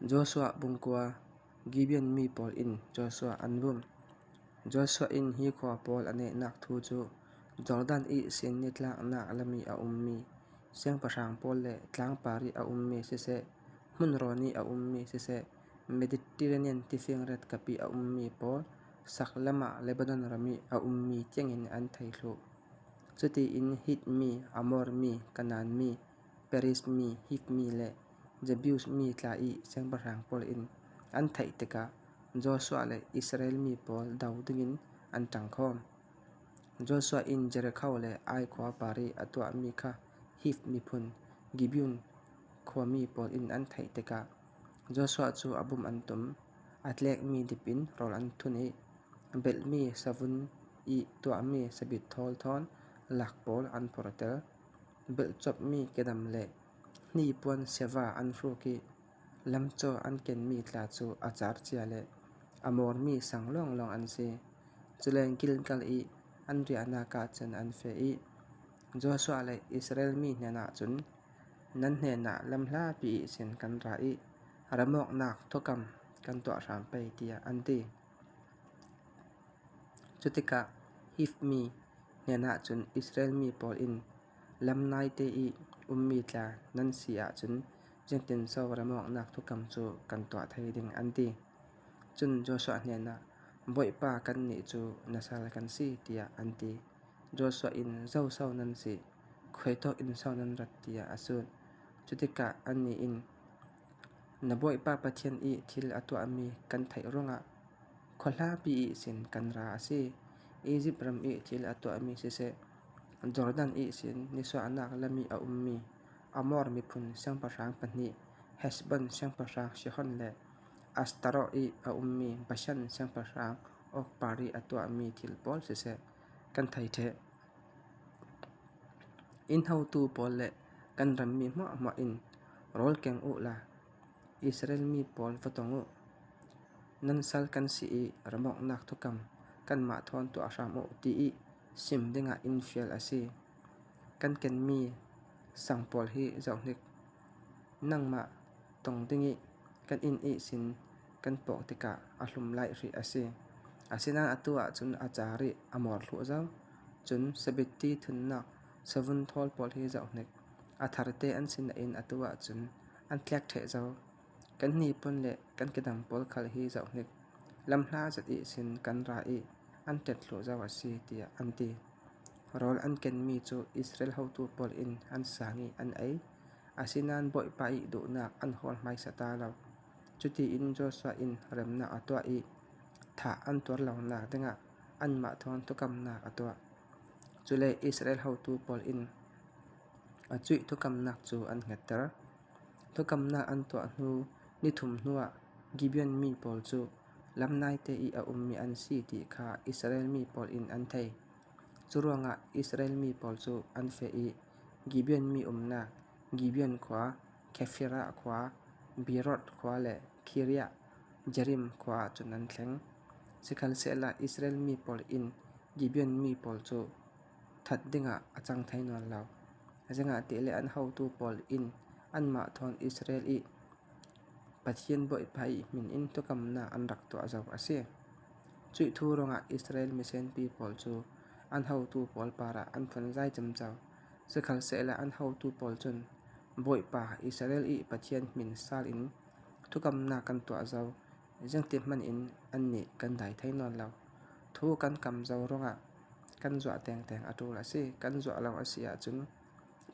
Joshua bungkua, Gibeon mi pawl in Joshua an bawmh. Joshua in hi khua pawl a nehnak thu cu Jordan i sin nitlaknak lam i a ummi siangpahrang pawl le tlangpar i a ummi siseh, hmunrawn i a ummi siseh, Mediterranean tifinriat kap i a ummi pawl saklam ah Lebanon ram i a ummi tiangin an thei thlu. Cutiin Hit mi, Amor mi, Kanaan mi, Periz mi, Hiv mi le Jebus mi tla i siangpahrang pawl in an theih tikah Joshua le Israel mi pawl do dingin an ṭang khawm. Joshua in Jerikho le Ai khua par i a tuahmi kha Hiv miphun Gibeon khuami pawl in an theih tikah Joshua cu a bum an tum, a tlekmi dip in rawl an thun i belhmi savun i tuahmi sabit thawl thawn lak pawl an phorter. Belhcawpmi kedam le hnipuan siava an hruk i lamcaw an kenmi tla cu a car cia le a mormi sang lawnglawng an si. Culeng Gilgal i an riahnak ah cun an feh i Joshua le Israel mi hnenah cun, “Nan hnenah lamhlapi ihsin kan ra i ramawknak thukam kan tuah hram pei,” tiah an ti. Cu tikah Hiv mi hnenah cun Israel mi pawl in lam naite i ummi tla nan si ahcun zeitinso ramawknak thukam cu kan tuah thai ding an ti. Cun Joshua hnenah, “Bawipa kannih cu na sal kan si,” tiah an ti. Joshua in zoso nan si, khuaitawk in so nan rat tiah a sut. Cu tikah annih in, “Na Bawipa Pathian i thil a tuahmi kan theih ruangah khuahlapi ihsin kan ra a si. Izipt ram i thil a tuahmi siseh, Jordan ihsin nisuahnak lam i a ummi Amor miphun siangpahrang pahnih Heshbon siangpahrang Sihon le Ashtaroth i a ummi Bashan siangpahrang Og par i a tuahmi thil pawl siseh, kan thei ṭheh. Inn hotu pawl le kan rammi hmuahhmuah in rawl keng u law Israel mi pawl va tong u. Nan sal kan si i ramawknak thukam kanmah thawn tuah hram u ti i sim dingah inn fial a si. Kan kenmi sang pawl hi zohhnik. Nangmah tong ding i kan inn ihsin kan pawk tikah a hlum lai hrih a si. Asinain atu ahcun a car i a mor thluh zau. Cun sabitti thunnak savun thawl pawl hi zohhnik. A tharte an si nain atu ahcun an tlek ṭheh zau. Kan hnipuan le kan kedang pawl khal hi zohhnik. Lamhla zat ihsin kan ra i an ṭet thluh zau a si, tiah an ti. Rawl an kenmi cu Israel hotu pawl in an sang i an ei. Asinain Bawipa i duhnak an hawl hmaisa ta lo. Cutiin Joshua in remnak a tuah i thah an tuar lonak dingah anmah thawng thukamnak a tuah. Cule Israel hotu pawl in a cuih thukamnak cu an hngetter. Thukamnak an tuah hnu nithum hnuah Gibeon mi pawl cu lam naite i a ummi an si ti kha Israel mi pawl in an thei. Curuangah Israel mi pawl cu an feh i Gibeon mi umnak Gibeon khua, Khefirah khua, Beeroth khua le Kiriath-Jearim khua ah cun an thleng. Sihmanhsehlaw Israel mi pawl in Gibeon mi pawl cu that dingah a cang thai nawn lo. Zeicahtiah an hotu pawl in anmah thawn Israel i Pathian Bawipa i min in thukamnak an rak tuah zau a si. Cuih thu ruangah Israel misenpi pawl cu an hotu pawl parah an phunzai camco. Sihmanhsehlaw an hotu pawl cun, Bawipa, Israel i Pathian min sal in thukamnak kan tuah zau, zeitihmanh in annih kan dai thai nawn lo. Thu kan kam zau ruangah kan zuah tengteng a ṭul a si. Kan zuah lo a si ahcun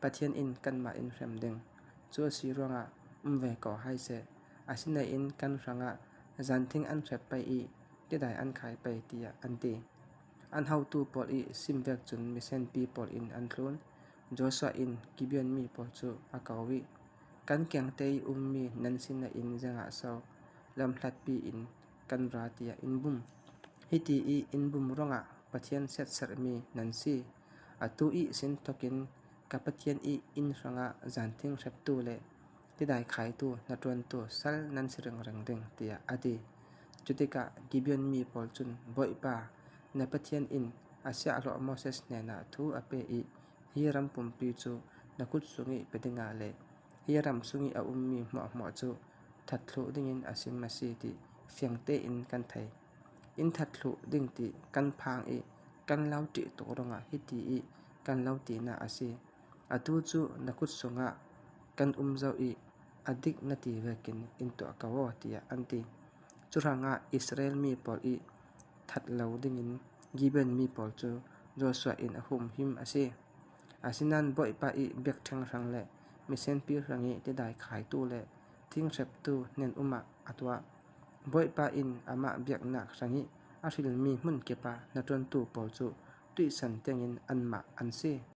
Pathian in kanmah in hrem ding. Cu a si ruangah um ve ko hai seh. Asinain kan hrangah zanthing an hrep pei i tidai an khai pei tiah an ti. An hotu pawl i simvek cun misenpi pawl in an tlun. Joshua in Gibeon mi pawl cu a ko i, Kan kengte i ummi nan sinain zeingah so lamhlatpi in kan ra tiah in bum. Hiti i in bum ruangah Pathian chiatserhmi nan si. Atu i sin thawkin ka Pathian i inn hrangah zanthing hreptu le tidai khaitu hnaṭuantu sal nan si ringring ding, tiah a ti. Cutikah Gibeon mi pawl cun Bawipa, na Pathian in a siahhlawh Moses hnenah thu a pe i hi ram pumpi cu na kut chung i pe dingah le hi ram chung i a ummi hmuahhmuah cu that thlu dingin a sim a si ti fiang tein kan thei. In that thlu ding ti kan phang i kan lo ṭih tuk ruangah hiti i kan lo tinak a si. Atu cu na kut sungah kan um zau i a dik na ti vekin in tuah ko aw tiah an ti. Cuhrangah Israel mi pawl i that lo dingin Gibeon mi pawl cu Joshua in a humhim a si. Asinain Bawipa i biakṭheng hrang le misenpi hrang i tidai khaitu le thinghreptu hnen-um ah a tuah. Bawipa inn amah biaknak hrang i a hrilmi hmunkip ah hnaṭuantu pawl cu tuihsan tiangin anmah an si.